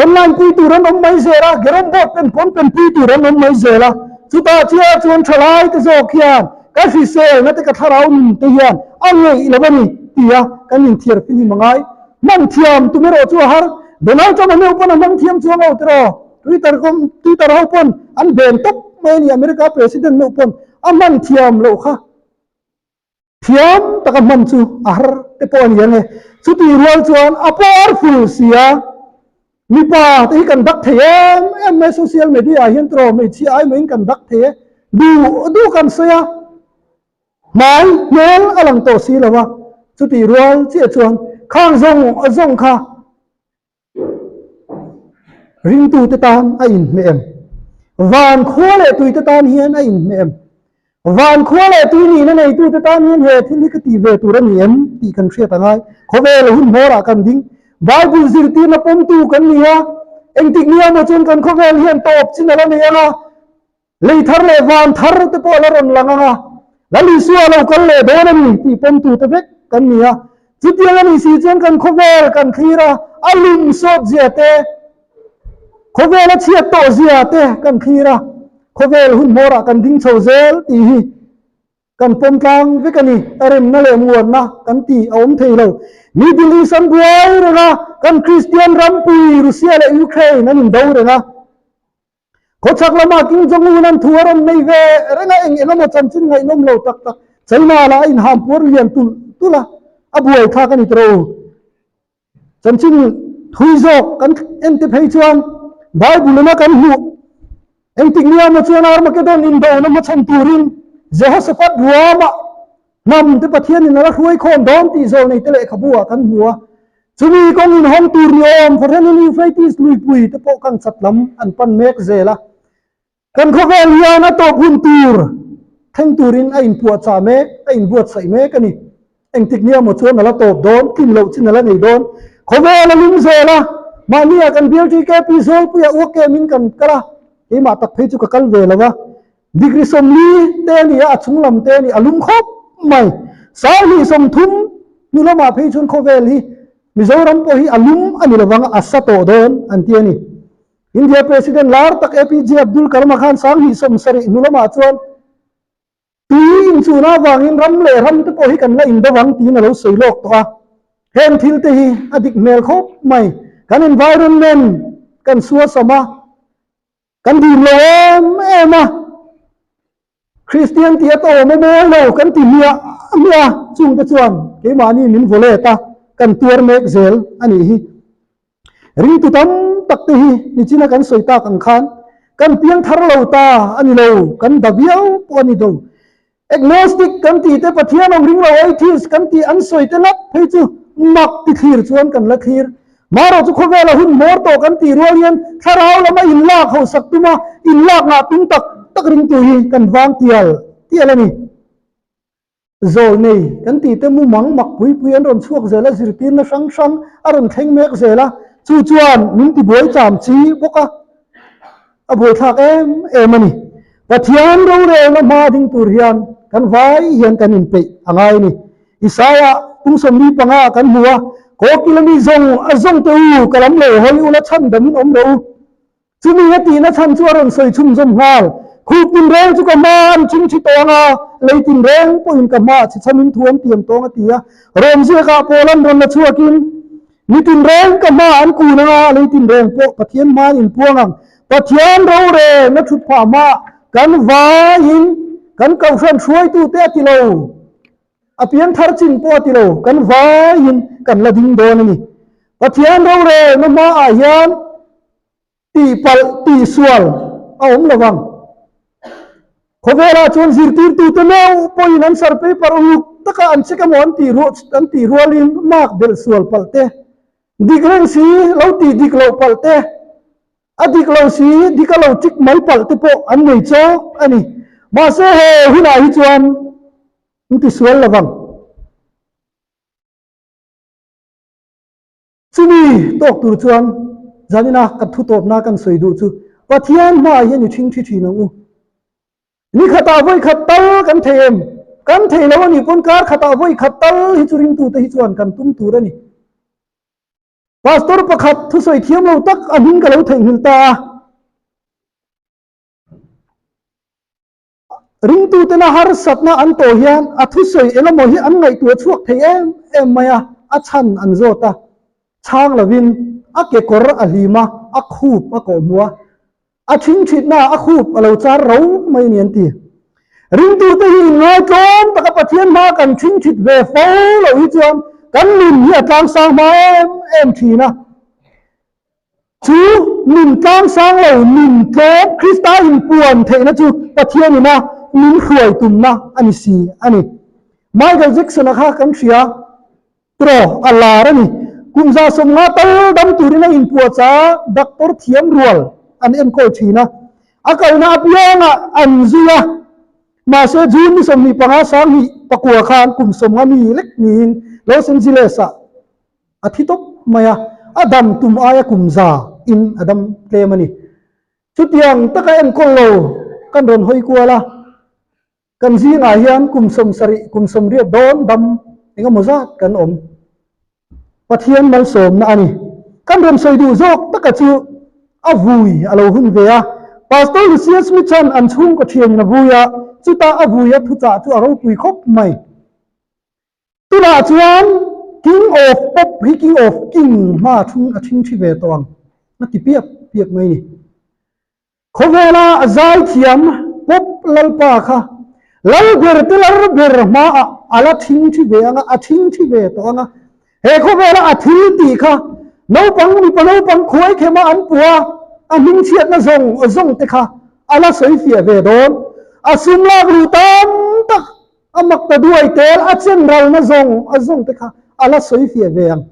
Online pui tur an awm mai zel a, Gerom board pen pawn pen pui tur an awm mai zel a. Chutah chiah chuan thalai te zawk hian ka hriselna te ka thlarau nun te hian a ngeih lo a ni tia kan inthiar fihlim a ngai. Hman thiam tum erawh chu a har. Donald Trump a meuh pawn a hmang thiam chuang lo tiraw? Twitter Twitter ho pawn an ben tawp mai a ni. America President meuh pawn a hman thiam loh kha. Thiam taka hman chu a har te pawh a ni ang e. Chutih rual chuan a powerful si a, mipa te hi kan dak thei em em mai social media ah hian tiraw hmeichhia ai maiin kan dak thei e, duh duh kan sawi a, hmai hmel a lang tawh si lo a, chutih rual chiah chuan khang zawng zawng kha Ringtute tan a inhmeh em? Van khua leh tuite tan hian a inhmeh em? Van khua leh tui nihna neitute tan hian he thil hi ka tih ve tur a ni em tih kan hriat a ngai. Khawvel hun hmawrah kan ding. Bible zirtirna pawmtu kan ni a, engtik nia maw chuan kan khawvel hian tawp chin a la nei ang a, Lei thar leh van thar te pawh a la rawn lang ang a, Lal Isua a lo kal leh dawn a ni tih pawmtute vek kan ni a. Chutiang a nih si chuan kan khawvel kan thlir a, a lum sawt zia te, khawvel a chhiat tawh zia te kan thlir a, khawvel hun hmawrah kan ding chho zel tih hi kan pawm tlang vek a ni. Remna leh muanna kan tih a awm thei lo. Middle East an buai reng a, kan Kristian rampui Russia leh Ukraine an indo reng a. Khawchhak lamah Kim Jong-un an thu a rawn nei ve reng a, eng eng emaw chanchin ngaihnawm lo tak tak China lah a inhampuar lian tulh tulh a, a buaithlak a ni tawh u. Chanchin thui zawk kan en te phei chuan Bible ina kan hmuh engtik nia emaw chuan Armageddon indona hmachhawn turin Jehoshaphat ruamah Hnam te Pathianin a la hruai khawm dawn tih zawlnei te lehkhabu ah kan hmu a. Chumi kawng inhawng tur ni awm fahranin Euphrates luipui te pawh kan chat lam an pan mek zel a. Kan khawvel hian a tawp hun tur thleng turin a inpuahchah mek, a inbuatsaih mek a ni. Engtik nia maw chuan a la tawp dawn, tlin loh chin a la nei dawn. Khawvel a lum zel a, mahni ah kan BLTKP Zawlpuiah uakemin kan kal a, keimah tak phei chu ka kal ve lo a. Degree 40 te a ni a, a chung lam te a ni, a lum khawp mai. Sanghnih 30 hnu lamah phei chuan khawvel hi Mizoram pawh hi a lum a ni lovang a, a sa tawh dawn an ti a ni. India President lar tak APJ Abdul Kalam-a khan sanghnih 70 hnu lamah chuan tui inchhuna avangin ram leh ram te pawh hi kan la indo vang tiin a lo sawi lawk tawh a. Heng thil te hi a dik hmel khawp mai. Kan environment kan suasam a. Kan dim lo em em a, Kristian tih a tawm a mawi lo kan ti hmiah hmiah a, chungte chuan keimahni min vaw let a, kan tuar mek zel a nih hi. Ringtu tam tak te hi nichina kan sawi tak ang khan kan piang thar lo ta a ni lo, kan da viau pawh a ni lo. Agnostic kan tih te, Pathian awm ring lo, atheist kan tih an sawi te ngat phei chu mak ti thlir chuan kan la thlir. Marawh chu khawvela hun hmawr tawh kan tih rual hian thlarau lama inlak hausak tuma inlak ngah tum tak tak ringtu hi kan vang tial tial a ni. Zawlnei kan tih te mumang mak pui pui an rawn chhuak zel a, zirtirna hrang hrang a rawn thleng mek zel a, chu chuan min tibuai cham chi bawk a. A buaithlak em em a ni. Pathian rorelna hma ding tur hian kan vai hian kan inpeih a ngai a ni. Isaia kum 45 kan hmu a, Kawkila mi zawng a zawng teh u, ka lam lo hawi ula chhan damin awm rawh u. Chumi a tihna chhan chu a rawn sawi chhunzawm nghal. Khup tinreng chu ka hma an ching thi tawng a, lei tinreng pawhin ka hmaah chhichhamin thu an tiam tawng a ti a. Rawm ziakah pawl an rawn la chhuakin, Mi tinreng ka hma an kun anga lei tinreng pawh Pathian hmain inpuang ang. Pathian rorelna thut phah hma kan vaiin kan kohhran hruaitute a ti lo, a pianthar chin pawh a ti lo, kan vaiin kan la ding dawn a ni. Pathian rorelna hmaah hian Tihpalh, tihsual a awm lo vang. Khawvelah chuan zirtirtute meuh pawhin an sar paper uluk taka an check emaw an tih ruah an tih rualin mark belh sual palh te, dik reng si lo tih dik loh palh te, a dik lo si dik a lo tick mai palh te pawh an nei chawk a ni. Mahse he hunah hi chuan an tisual lo vang. Chumi tawk tur chuan zanina ka thu tawpna kan sawi duh chu Pathian hmaah hian i ṭhing ṭhi ṭhin ang u. Ni khatah vawi khat tal kan thei em? Kan thei lo a nih pawn kar khatah vawi khat tal hi chu ringtute hi chuan kan tum tur a ni. Pastor pakhat thusawi thiam lo tak a hming ka lo theihnghilh ta a. Ringtutena harsatna an tawh hian a thusawi engemaw hi an ngaihtuah chhuak thei em em mai a, a chhan an zawt a. Chhang lovin a kekawr a hlim a, a khup a kawhhmuh a. A ṭhingṭhitnaah a khup a lo char ro mai a ni an ti. Ringtute hi inngaitlawm taka Pathian hmaa kan ṭhingṭhit ve fo loh hi chuan kan nun hi a tlangsang hma em em ṭhin a. Chu nun tlangsang lo, nun tlawm Krista inpuan theihna chu Pathian ina min hruai tumna a ni si a ni. Michael Jackson-a kha kan hria. Tiraw, a lar a ni. Kum 150 tal dam turin a inpuahchah a, doctor thiam rual an enkawl thin a. A kalna apiangah an zui a. Mahse, June ni 25 29 khan kum 50 mi lek niin Los Angeles-ah a thi tawp mai a, a dam tum aia kum za in a dam tlem a ni. Chutiang taka enkawl lo kan rawn hawi kual a. Kan zingah hian kum 70, kum 80 dawn dam eng emaw zat kan awm. Pathian malsawmna a ni. Kan rawn sawi duh zawk taka chu a vui a lo hun ve a. Pastor Lucia Smith chuan an chhungkaw thianin a vui a, chutah a vui a thuchah chu a ropui khawp mai. Tunah chuan King of Pop hi King of King hma thung a thing thi ve tawh ang a ti piap piap mai ni. Khawvela zaithiam Pop Lalpa kha lal ber te lar ber hmaah a la thing thi ve ang a, a thing thi ve tawh ang a. He khawvela a thil tih kha naupang mipa naupang khuai khema an puh a, a hmingchhiatna zawng zawng te kha a la sawi fiah ve dawn. A sum lak luh tam tak a mak ta duai tel, a chen ralna zawng zawng te kha a la sawi fiah ve ang.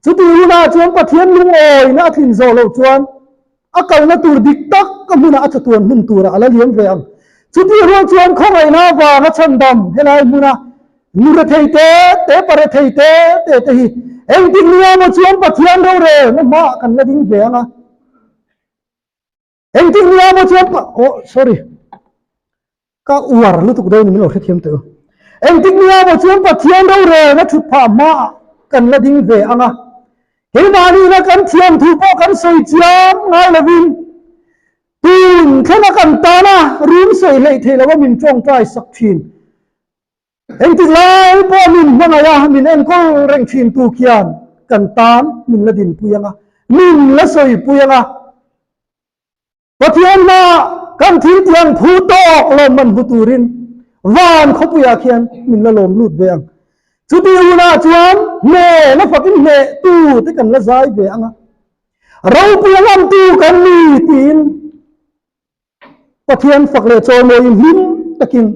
Chutih hunah chuan Pathian lungawina a tlin zawh loh chuan A kalna tur dik tak a hmunah a chatuan hmun turah a la liam ve ang. Chutih rual chuan khawngaihna avanga chhandam helai hmuna nu rethei te te, pa rethei te te te hi engtik nia maw chuan Pathian rorelna hmaah kan la ding ve ang a. Engtik nia maw chuan pa, oh sorry. Ka uar lutuk dawn min lo hrethiam teh u. Engtik nia maw chuan Pathian rorelna thut phah hmaah kan la ding ve ang a. Keimahniina kan thiam thu pawh kan sawi chiam ngai lovin tun thlenga kan tana rum sawi hleih theih lova min tawngtai sak thin. Engtik lai pawh min hmangaih a, min enkawl reng thin tu khian kan tan min la dinpui ang a, min la sawipui ang a. Pathian hmaah kan thil tiang phu tawk lawmman hmu turin van khawpuiah khian min la lawm lut ve ang. Chuti hunah chuan hnehna fakin hnehtu te kan la zai ve ang a. Ropui a ngamtu kan ni tiin Pathian fak leh chawimawiin hlim takin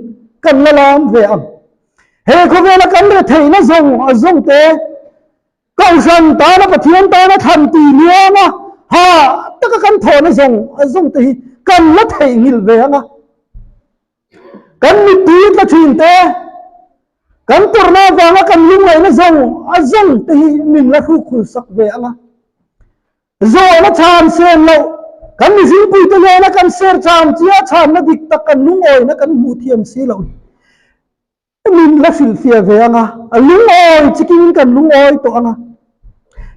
kan la lam ve ang. He khawvela kan retheihna zawng zawng te Kohhran tana Pathian tana thlan tui luang a, ha taka kan thawhna zawng zawng te hi kan la theihnghilh ve ang a. Kan mittui tla thin te, kan tawrhna avanga kan lungngaihna zawng zawng te hi min la hrukhul sak ve ang a. Zawhna chhan sen loh, kan mihringpuite hnena kan ser chhan chia chhanna dik tak kan lungawina kan hmuh thiam si loh hi. Min la hrilhfiah ve ang a, a lungawi chikin kan lungawi tawh ang a.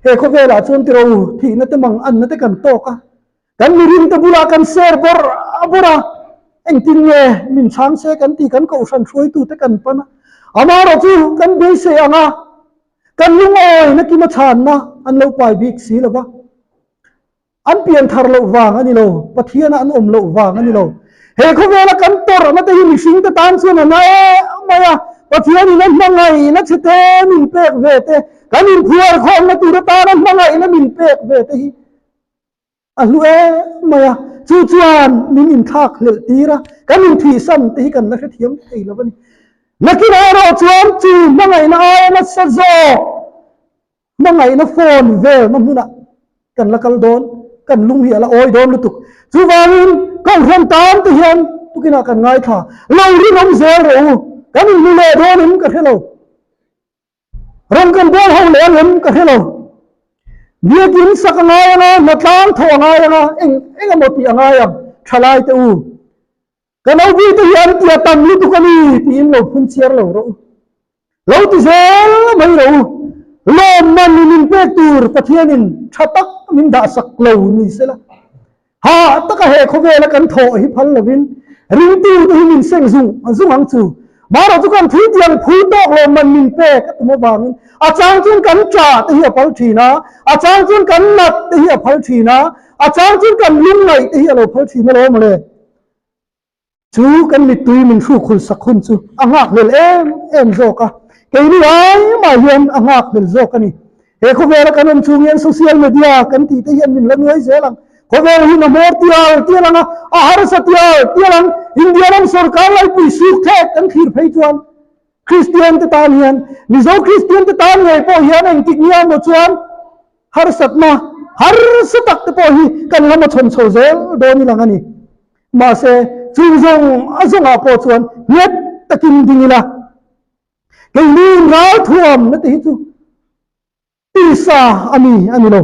He khawvelah chuan tiro thihna te mang anna te kan tawk a, kan mirin te bulah kan ser bawrh bawrh a, engtin nge min chhang se kan ti kan kohhran hruaitu te kan pan a, amaherawh chu kan beisei ang a, kan lungawina kima chhanna an lo pai bik si lo va. An pian thar loh vang a ni lo, Pathiana an awm loh vang a ni lo. He khawvela kan tawrhna te hi mihringte tan chuan a na em mai a, Pathianin a hmangaihna che te min pek ve te, kan inphuar khawmna tur atana hmangaihna min pek ve te hi a hlu em mai a. Chu chuan min inthlak hlelh tir a, kan inthihsan te hi kan la hrethiam thei lo a ni. Nakinah erawh chuan chu hmangaihna aia nasa zawk Hmangaihna phone velna hmunah kan la kal dawn, kan lung hi a la awi dawn lutuk. Chuvangin Kohhran tan te hian tukinah kan ngaithla, lo rinawm zel rawh u, kan inhmu leh dawn em ka hre lo, rawn kan bawl ho leh ang em ka hre lo, biakin sak a ngai ang a, hnatlang thawh a ngai ang a, eng eng emaw tih a ngai ang, thalai te u. Ka naupui te hi an ti a tam lutuk a ni tiin lo phun chhiar lo rawh u. Lo ti zel mai rawh u. Lawmman in min pek tur Pathianin tha tak min dah sak lo ni sela. Hah taka he khawvela kan thawh hi phal lovin. Ringtu te hi min seng zung zung ang chu. Marawh chu kan thil tiang phu tawk lo man min pek a tum avangin a chang chuan kan ṭah te hi a phal ṭhin a, a chang chuan kan nat te hi a phal ṭhin a, a chang chuan kan lungngaih te hi a lo phal ṭhin alawm mawle. Chu kan mittui min hrukhul sak hun chu a nghakhlel em em zawk a, keini ai mah hian a nghakhlel zawk a ni. He khawvela kan awm chung hian social media kan tih te hian min la nuai zel ang. Khawvel hi na hmawr tial tial ang a, a harsa tial tial ang. India ram sorkar laipui suk thlek kan thlir phei chuan Kristian te tan hian, Mizo Kristian te tan ngei pawh hian engtik nia maw chuan harsatna harsa tak te pawh hi kan la hmachhawn chho zel dawn i lang a ni. Mahse, chung zawng a zawngah pawh chuan nghet takin ding ila, keini ralthuamna te hi chu tisa a mi a ni lo.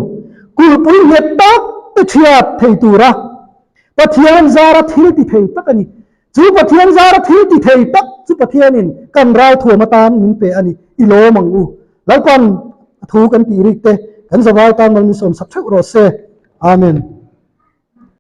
Kulhpui nghet tak te chhiat thei tura Pathian zara thil ti thei tak a ni. Chu Pathian zara thil ti thei tak chu Pathianin kan ralthuam atan min pe a ni. I lawm ang u. Lalpan a thu kan tih rik te kan zavai tan mal min sawmsak theuh rawh se. Amen.